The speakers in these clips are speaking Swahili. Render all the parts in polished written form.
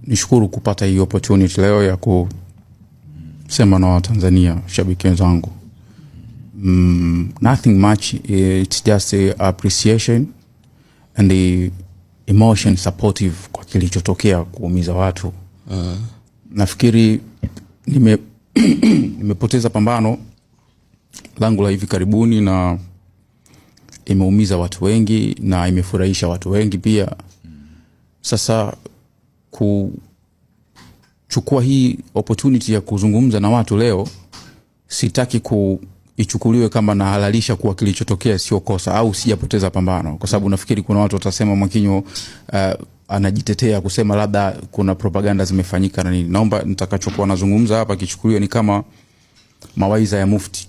Nishukuru kupata hii opportunity leo ya kusema na Watanzania shabiki wenzangu. Nothing much, it's just a appreciation and the emotion supportive kwa kilichotokea kuumiza watu. Nafikiri nimepoteza pambano langu la hivi karibuni na imeumiza watu wengi na imefurahisha watu wengi pia. Sasa kuchukua hii opportunity ya kuzungumza na watu leo, sitaki ichukuliwe kama nahalalisha kuwa kilichotokea sio kosa au sijapoteza pambano, kwa sababu nafikiri kuna watu watasema Mwakinyo anajitetea kusema labda kuna propaganda zimefanyika na nini. Naomba nitakachokuwa nazungumza hapa kichukuliwe ni kama mawaidha ya mufti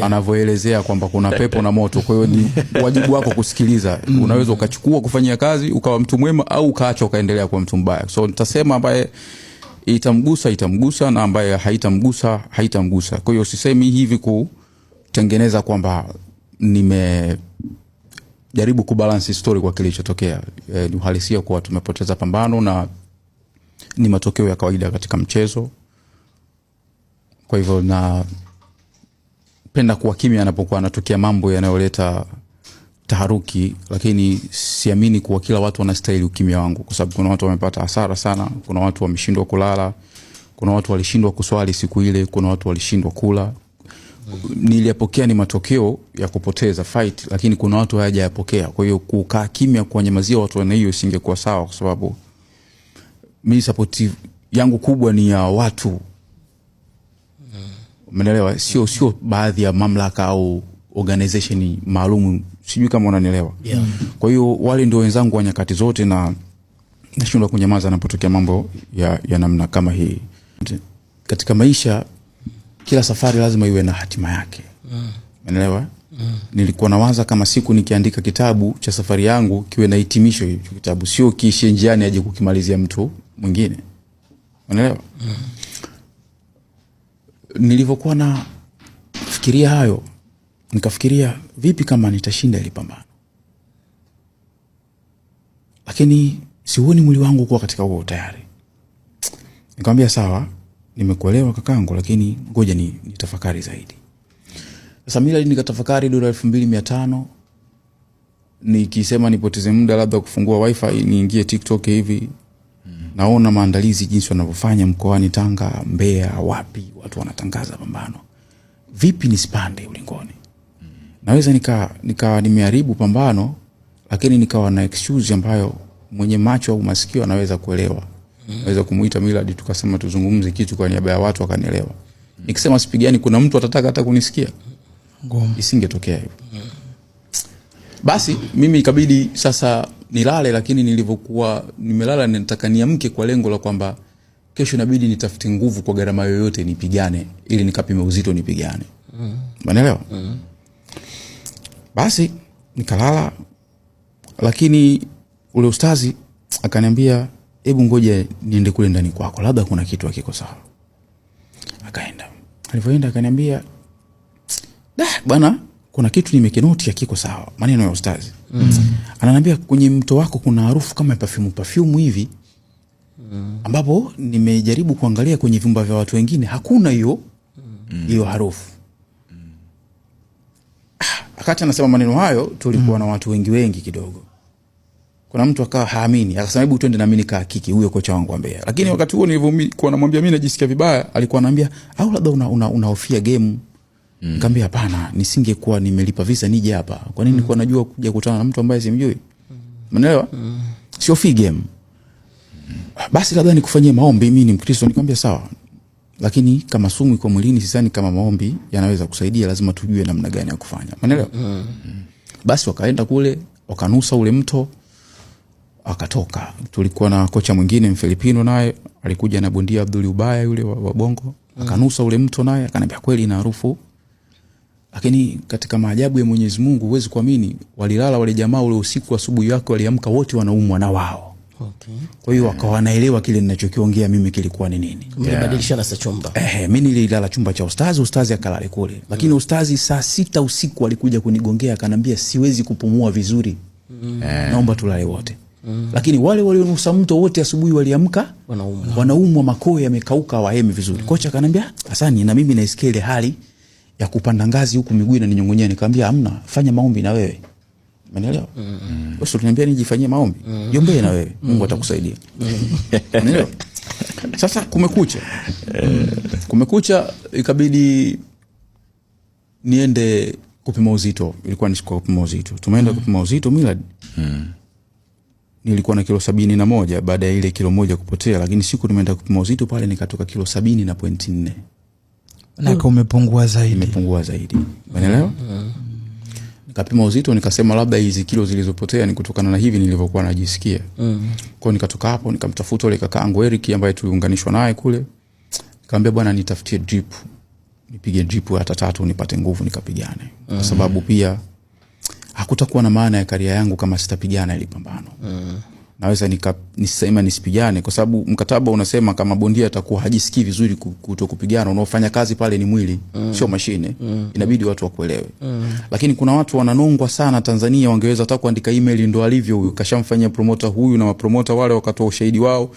anavyoelezea kwamba kuna pepo na moto. Kwa hiyo ni wajibu wako kusikiliza. Unaweza ukachukua kufanyia kazi ukawa mtu mwema au ukaacha ukaendelea kuwa mtu mbaya. So nitasema ambaye itamgusa itamgusa na ambaye haitamgusa haitamgusa. Kwa hiyo sisemi hivi kutengeneza kwamba nimejaribu kubalance story kwa kilichotokea. Ni uhalisia kuwa tumepoteza pambano na ni matokeo ya kawaida katika mchezo. Kwa hivyo napenda kuwa kimya anapokuwa anatokea mambo yanayoleta taharuki, lakini siamini kuwa kila watu wanastahili ukimya wangu, kwa sababu kuna watu wamepata hasara sana, kuna watu wameshindwa kulala, kuna watu walishindwa kuswali siku ile, kuna watu walishindwa kula. Niliyapokea ni matokeo ya kupoteza fight, lakini kuna watu hawajayapokea. Kwa hiyo kukaa kimya, kuwanyamazia watu wana hiyo isingekuwa sawa, kwa sababu mi support yangu kubwa ni ya watu, umeelewa? Sio baadhi ya mamlaka au organization maalum, sijui kama unanielewa. Kwa hiyo wale ndio wenzangu wa nyakati zote, na nashindwa kunyamaza napotokea mambo ya namna kama hii. Katika maisha kila safari lazima iwe na hatima yake. Umeelewa? Nilikuwa nawaza kama siku nikiandika kitabu cha safari yangu kiwe na hitimisho hicho kitabu, sio kiishie njiani aje kukimalizia mtu mwingine. Umeelewa? Nilivyokuwa na fikiria hayo, nikafikiria vipi kama nitashinda ile pambano, lakini siuoni mwili wangu kuwa katika huo tayari. Nikamwambia sawa, nimekuelewa kakangu, lakini ngoja nitafakari zaidi. Sasa mimi nikatafakari dola 2500, nikisema nipoteze muda labda kufungua wifi niingie TikTok hivi, naona maandalizi jinsi wanavyofanya mkoani Tanga, Mbeya, wapi watu wanatangaza pambano. Vipi nisipande ulingoni? Naweza nika nimeharibu pambano, lakini nikawa na excuse ambayo mwenye macho au masikio anaweza kuelewa. Naweza kumuita Millard tukasema tuzungumze kitu kwa niaba ya watu akanielewa. Nikisema sipigani kuna mtu atataka hata kunisikia. Ngumu. Isingetokea hivyo. Basi mimi ikabidi sasa nilale, lakini nilivyokuwa nimelala nataka niamke kwa lengo la kwamba kesho inabidi nitafute nguvu kwa gharama yoyote nipigane ili nikapime uzito nipigane. Unaelewa? Basi nikalala, lakini ule ustazi akaniambia hebu ngoja niende kule ndani kwako, labda kuna kitu hakiko sawa. Akaenda. Alivyoenda akaniambia, da bwana, kuna kitu nimekinoti hakiko sawa. Maneno ya ustazi. Ananiambia kwenye mto wako kuna harufu kama ya perfume hivi. Ambapo nimejaribu kuangalia kwenye vyumba vya watu wengine hakuna hiyo harufu. Wakati anasema maneno hayo tulikuwa na watu wengi wengi kidogo. Kuna mtu akawa haamini, akasema hebu twende na mimi nikahakiki huyo kocha wangu wa Mbeya. Lakini wakati huo nilivyokuwa namwambia mimi najisikia vibaya, alikuwa ananiambia au labda unahofia game. Nikamwambia hapana, nisingekuwa nimelipa visa nije hapa. Kwa nini nilikuwa najua kuja kukutana na mtu ambaye simjui? Umeelewa? Sio fee game. Basi labda nikufanyie maombi, mimi ni Mkristo. Nikamwambia sawa. Lakini kama sumu iko mwilini sidhani kama maombi yanaweza kusaidia, lazima tujue namna gani ya kufanya. Umeelewa? Basi wakaenda kule, wakanusa ule mto, akatoka. Tulikuwa na kocha mwingine Mfilipino naye alikuja na bondia Abdul Ubaya yule wa Bongo, akanusa ule mto naye akaniambia kweli ina harufu. Lakini katika maajabu ya Mwenyezi Mungu huwezi kuamini, walilala wale jamaa ule usiku, asubuhi yake waliamka wote wanaumwa na wao. Kwa hiyo wakawa wanaelewa kile ninachokiongea mimi kilikuwa ni nini. Mlibadilishana sasa chumba. Mimi nililala chumba cha ustazi, ustazi akalala kule. Lakini ustazi saa 6 usiku alikuja kunigongea akaniambia siwezi kupumua vizuri. Naomba tulale wote. Lakini wale walionusa mto wote asubuhi waliamka wanaumwa, makoo yamekauka, hawahemi vizuri. Kocha akaniambia, Hasani, na mimi naisikia ile hali ya kupanda ngazi huku miguu inaninyong'onyea. Nikamwambia hamna, fanya maombi na wewe. Umeelewa? Wewe uliniambia nijifanyie maombi. Jiombee na wewe, Mungu atakusaidia. Umeelewa? Sasa kumekucha. Kumekucha, ikabidi niende kupima uzito. Ilikuwa ni siku ya kupima uzito. Tumeenda kupima uzito Millard. Nilikuwa na kilo 71 baada ya ile kilo 1 kupotea, lakini siku nimeenda kupima uzito pale nikatoka kilo 70.4. Na umepungua zaidi. Nimepungua zaidi. Umeelewa? Nikapima uzito nikasema labda hizi kilo zilizopotea ni kutokana na hivi nilivyokuwa najisikia. Kwa hiyo nikatoka hapo nikamtafuta yule kakaangu Eric ambaye tuliunganishwa naye kule. Nikamwambia bwana nitafutie drip. Nipige drip hata 3 nipate nguvu nikapigane. Kwa sababu pia hakutakuwa na maana ya career yangu kama sitapigana ile pambano. Naweza nisema nisipigane kwa sababu mkataba unasema kama bondia atakuwa hajisikii vizuri kutokupigana, unaofanya kazi pale ni mwili, sio mashine. Inabidi watu wakuelewe. Lakini kuna watu wananongwa sana Tanzania, wangeweza hata kuandika email ndo alivyo huyu, kashamfanyia promoter huyu na mapromoter wale wakatoa ushahidi wao,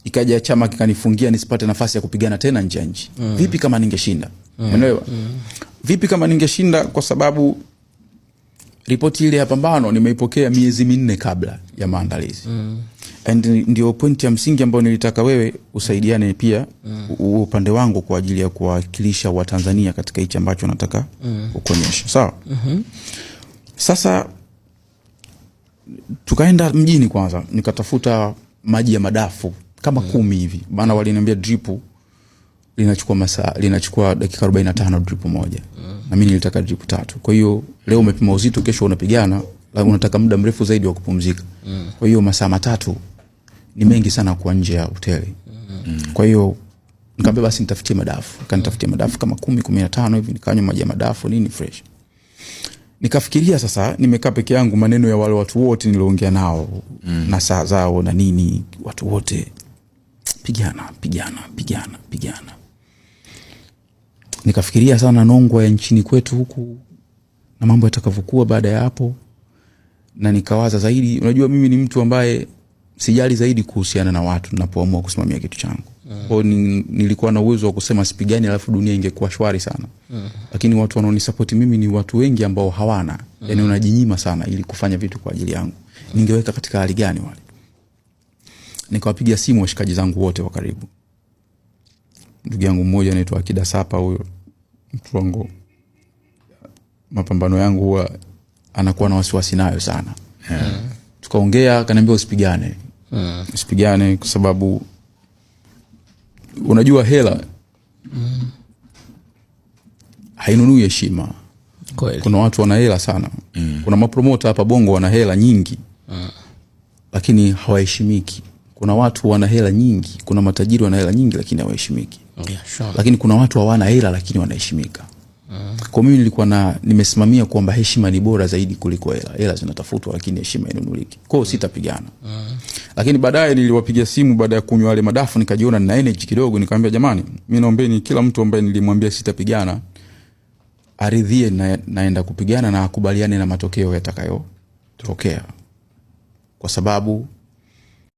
ikaja chama kikanifungia nisipate nafasi ya kupigana tena nje ya nchi. Vipi kama ningeshinda? Unaelewa? Vipi kama ningeshinda? Kwa sababu ripoti ile ya pambano nimeipokea miezi 4 kabla ya maandalizi. And ndio point ya msingi ambayo nilitaka wewe usaidiane pia upande wangu kwa ajili ya kuwakilisha Watanzania katika hichi ambacho nataka kuonyesha. Sawa? Sasa tukaenda mjini kwanza, nikatafuta maji ya madafu kama 10 hivi. Maana waliniambia drip linachukua masaa, linachukua dakika 45 drip moja. Na mimi nilitaka drip 3. Kwa hiyo leo umepima uzito, kesho unapigana, unataka muda mrefu zaidi wa kupumzika. Kwa hiyo masaa 3 ni mengi sana kwa nje ya hoteli. Kwa hiyo nikamwambia basi nitafutie madafu. Akanitafutia madafu kama 10, 15 hivi, nikanywa maji ya madafu nini fresh. Nikafikiria sasa nimekaa peke yangu, maneno ya wale watu wote niliongea nao na saa zao na nini, watu wote pigana pigana pigana pigana. Nikafikiria sana nongwa ya nchini kwetu huku na mambo yatakavyokuwa baada ya hapo, na nikawaza zaidi. Unajua mimi ni mtu ambaye sijali zaidi kuhusiana na watu ninapoamua kusimamia kitu changu. Kwa hiyo nilikuwa na uwezo wa kusema sipigani alafu dunia ingekuwa shwari sana. Lakini watu wanaonisupport mimi ni watu wengi ambao hawana. Yaani wanajinyima sana ili kufanya vitu kwa ajili yangu. Ningeweka katika hali gani wale? Nikawapigia simu washikaji zangu wote wa karibu. Ndugu yangu mmoja anaitwa Akida Sapa, huyo mtu wangu, mapambano yangu huwa anakuwa na wasiwasi nayo sana. Tukaongea, akaniambia usipigane. Usipigane kwa sababu unajua hela hainunui heshima. Kuna watu wana hela sana. Kuna mapromoter hapa Bongo wana hela nyingi. Lakini hawaheshimiki. Kuna watu wana hela nyingi, kuna matajiri wana hela nyingi lakini hawaheshimiki. Yeah, sure. Lakini kuna watu hawana hela lakini wanaheshimika. Kwa mimi nilikuwa nimesimamia kwamba heshima ni bora zaidi kuliko hela. Hela zinatafutwa lakini heshima inunuliki. Kwa hiyo sitapigana. Lakini baadaye niliwapigia simu baada ya kunywa wale madafu, nikajiona nina energy kidogo, nikamwambia jamani, mimi naombeni kila mtu ambaye nilimwambia sitapigana aridhie naenda kupigana na akubaliane na matokeo yatakayotokea. Kwa sababu